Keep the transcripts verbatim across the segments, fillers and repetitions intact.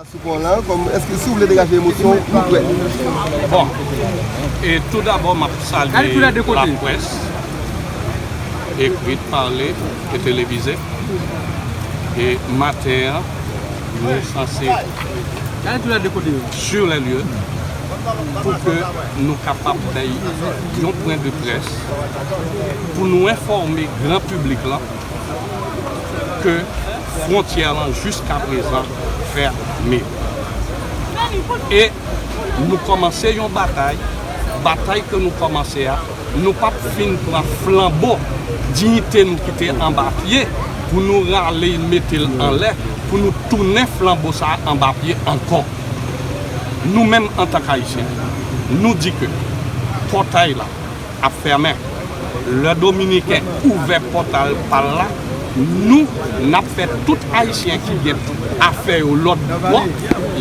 Sou pon lan, kòm, èske si w vle degaje emosyon w, nou prè. Bon, e tou dabò, m ap salye laprès, ekrit, pale e televize. E maten an, nou sanse sur les lieux pou ke nou kapab bay yon pwen de près pou nou enfòme gran piblik lan ke fwontyè lan jiskaprezan fèmen. E nou kòmanse yon batay. Batay ke nou kòmanse a, nou p ap fin pran flanbo diyite nou ki te anba pye pou nou rale mete l anlè, pou nou tounen flanbo sa a anba pye ankò. Nou menm, antank Ayisyen, nou di ke pòtay la ap fèmen. Lè Dominiken ouvè pòtay pa l la, nou, n ap fè tout Ayisyen ki gen afè yo lòt bò,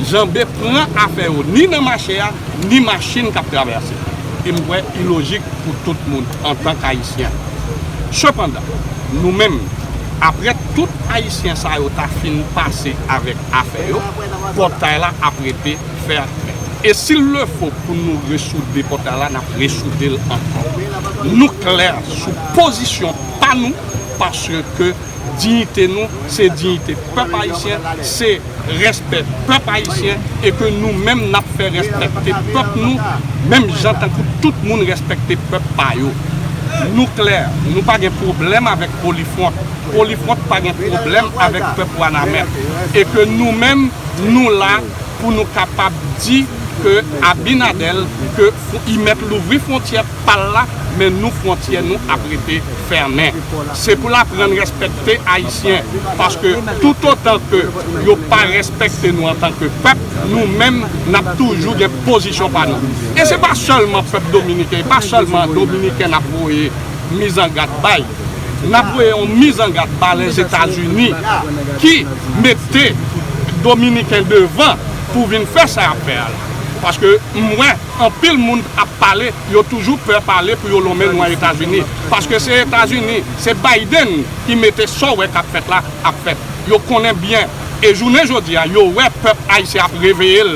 janbe pran afè yo ni nan mache a, ni machin k ap travèse. E m kwè ilojik pou tout moun antank Ayisyen. Sepandan, nou menm, apre tout Ayisyen sa yo ta fin pase avèk afè yo, pòtay la ap rete fèmen. E si l le fo pou nou resoude pòtay la, n ap resoude l ankò. Nou klè sou pozisyon pa nou, paske diyite nou, se diyite pèp ayisyen, se respè pèp ayisyen, e ke nou menm n ap fè respekte pèp nou, menm jan tankou tout moun respekte pèp pa yo. Nou klè, nou pa gen pwoblèm avèk Polifwont. Polifwont pa gen pwoblèm avèk pèp Wanament. E ke nou menm, nou la pou nou kapab di ke Abinader, ke fw-, i mèt louvri fwontyè pa l la, men nou, fwontyè nou ap rete fèmen. Se pou l aprann respekte Ayisyen, paske toutotan ke yo pa respekte nou antanke pèp, nou menm, n ap toujou gen pozisyon pa nou. E se pa sèlman pèp dominiken, e pa sèlman dominiken n ap voye mizangad bay. N ap voye yon mizangad ba Lèzetazini ki mete dominiken devan pou vin fè sa y ap fè a la. Paske m wè anpil moun ap pale, yo toujou pè pale pou yo lonmen nou a Etazini. Paske se Etazini, se Biden ki mete sa w wè k ap fèt la, ap fèt. Yo konnen byen. E jounen jodi a, yo wè pèp ayisyen ap reveye l.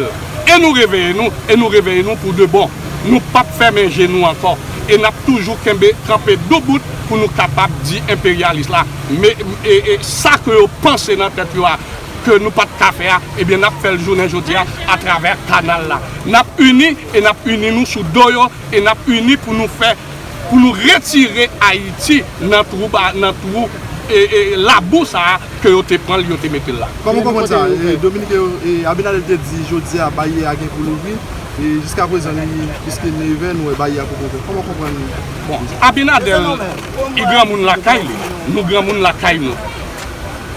E nou reveye nou, e nou reveye nou pou de bon. Nou p ap fèmen je nou ankò. E n ap toujou kenbe, kanpe doubout pou nou kapab di enperyalis la, men, e, e, sa ke yo panse nan tèt yo a, ke nou pa t ka fè a, ebyen, n ap fè l jounen jodi a atravè kanal la. N ap ini, e n ap ini nou sou do yo, e n ap ini pou nou fè, pou nou retire Ayiti nan twou ba, nan twou, e, e, labou sa a ke yo te pran l, yo te mete l la. Kòman w konprann sa? E, Dominiken yo, e, Abinader te di jodi a, baryè a gen pou louvri. E jiska prezan, li pliske nevè, nou wè baryè a poko ouvè. Kòman w konprann? Bon, Abinader, li granmoun lakay li. Nou granmoun lakay nou.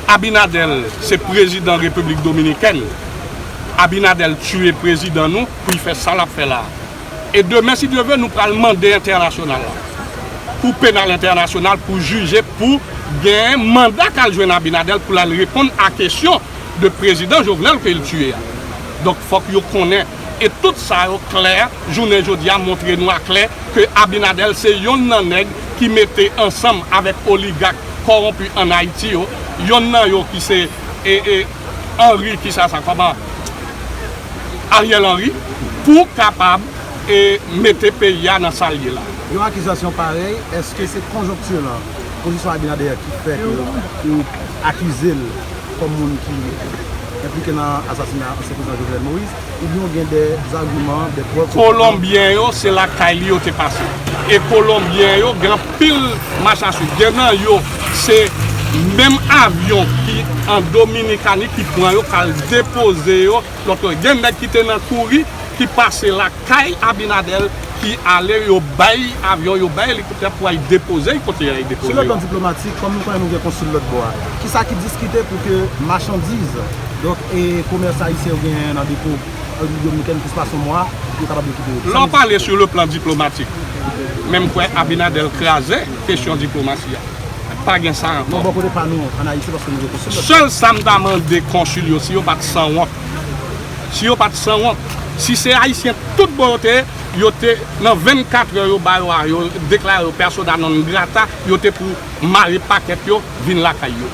Abinader se prezidan Repiblik Dominikèn. Abinader tiye prezidan nou pou l fè sa l ap fè la. E demen, si Dye vle, nou pral mande entènasyonal la, Kou Penal Entènasyonal, pou jije, pou gen manda k al jwenn Abinader pou l al reponn a kesyon de prezidan Jovenel ke l tiye a. Donk, fòk yo konnen. E tout sa yo klè, jounen jodi a montre nou aklè ke Abinader se yonn nan nèg ki mete ansanm avèk oligak kòwonpi ann Ayiti yo, yonn nan yo ki se, e, e, Henry, kisa sa, kòman? Ariel Henry, pou kapab, e, mete peyi a nan sa l ye la. Yon akizasyon parèy, èske se konjonkti lan, pozisyon Abinader ki fè ke ou akize l kòm moun ki enplike nan asasina ansyen prezidan Jovenel Moïse, oubyen w gen de zagiman, de prèv? Kolonbyen yo, se lakay li yo te pase. E Kolonbyen yo gen anpil mach a swiv. Gen nan yo, se menm avyon ki an Dominikani ki pran yo, k al depoze yo lòt kote. Gen nèg ki te nan kouri, ki pase lakay Abinader, ki ale, yo bay avyon, yo bay elikoptè pou al depoze l kote y al depoze yo. Sou le plan diplomatik, kòm nou konnen nou gen konsil lòt bò a, kisa ki diskite pou ke machandiz, donk, e komès ayisyen yo genyen nan depo an Repiblik Dominikèn plis pase yon mwa, yo kapab rekipere? Lè w pale sou le plan diplomatik, men m kwè Abinader kraze kesyon diplomasi a. Pa gen sa ankò. Non, bò kote pa nou, ann Ayiti, paske nou gen konsil lòt. Sèl sa m ta mande konsil yo, si yo pa t sanwont, si yo pa t sanwont, si se Ayisyen tout bon yo te ye, yo te nan vennkat è yo ba yo a, yo deklare yo persona non grata, yo te pou mare pakèt yo, vin lakay yo.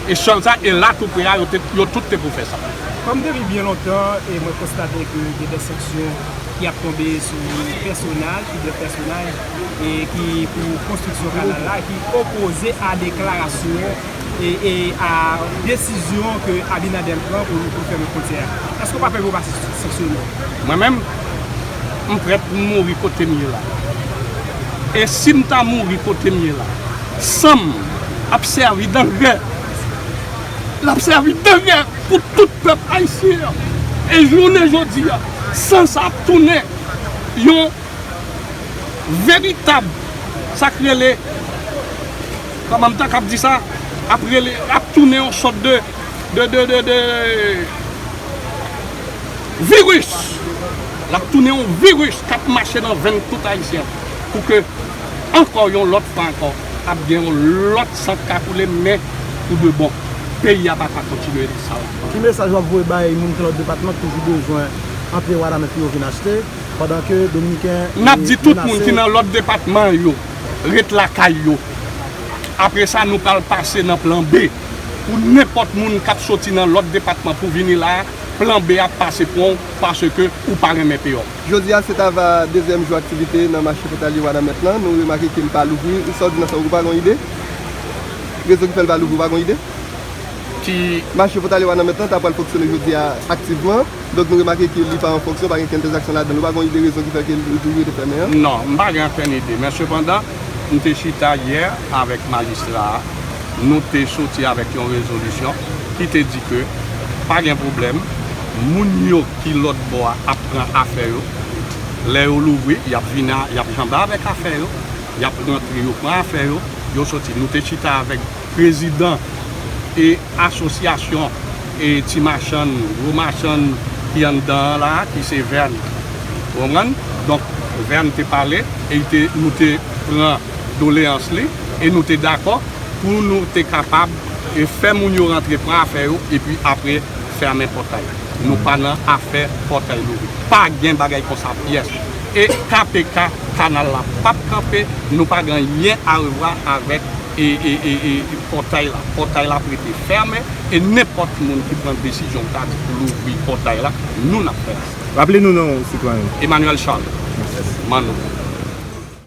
E sèl sa, e la tou pre a, yo te, yo tout te pou fè sa. Kòm depi byen lontan, e mwen konstate ke gen de sanksyon ki ap tonbe sou pèsonaj, plizyè pèsonaj, e ki pou konstriksyon kanal la, ki opoze a deklarasyon e, e a desizyon ke Abinader pran pou, pou fèmen fwontyè a. Èske w pa pè pou w pa sanksyone? Mwen menm, m prèt pou m mouri kote m ye la. E si m ta mouri kote m ye la, san m ap sèvi dangrè. L ap sèvi dangrè pou tout pèp ayisyen an. E jounen jodi a, san sa ap tounen yon veritab, sa k rele, kòman m ta kab di sa, ap rele, ap tounen yon sòt de, de, de, de, de viris. L ap tounen yon viris k ap mache nan venn tout ayisyen. Pou ke ankò yon lòt fwa ankò, ap gen yon lòt san k ka koule, men pou de bon. Peyi a pa ka kontinye sa la. Ki mesaj w ap voye bay moun ki nan lòt depatman ki toujou bezwen antre Wanament pou yo vin achte, pandan ke Dominiken N ap di tout moun ki nan lòt depatman yo, ret lakay yo. Apre sa, nou pral pase nan plan B. Pou nenpòt moun k ap soti nan lòt depatman pou vini la a, plan B ap pase pran w paske ou pa renmen peyòl. Jodi a, se ta va dezyèm jou aktivite nan mache fwontalye Wanament lan. Nou remake ke l pa louvri. Sa w di nan sa, ou pa gen ide? Rezon ki fè l pa louvri, ou pa gen ide? Ki mache fwontalye Wanament lan ta pral fonksyone jodi a aktivman. Donk, nou remake ke li pa an fonksyon, pa gen kenn tranzaksyon ladan l. Ou pa gen ide rezon ki fè ke l toujou rete fèmen an? Non, m pa gen okenn ide. Men sepandan, m te chita yè avèk majistra a. Nou te soti avèk yon rezolisyon ki te di ke pa gen pwoblèm, moun yo ki lòt bò a ap pran afè yo. Lè yo louvri, y ap vin a, y ap janbe avèk afè yo, y ap rantre, yo pran afè yo, yo soti. Nou te chita avèk prezidan e asosyasyon e ti machann, gwo machann ki anndan an la, ki se Vèn. Ou konprann? Donk, Vèn te pale e l te, nou te pran doleyans li e nou te dakò pou nou te kapab e fè moun yo rantre pran afè yo epi apre fèmen pòtay. Nou pa nan afè pòtay louvri. Pa gen bagay konsa pyès. E K P K, kanal la p ap kanpe, nou pa gen anyen arevwa avèk e, e, e, e, pòtay la. Pòtay la ap rete fèmen e nenpòt moun ki pran desizyon ta di pou louvri pòtay la, nou n ap fè sa. Raple nou non w, sitwayen. Emmanuel Charles. Manno.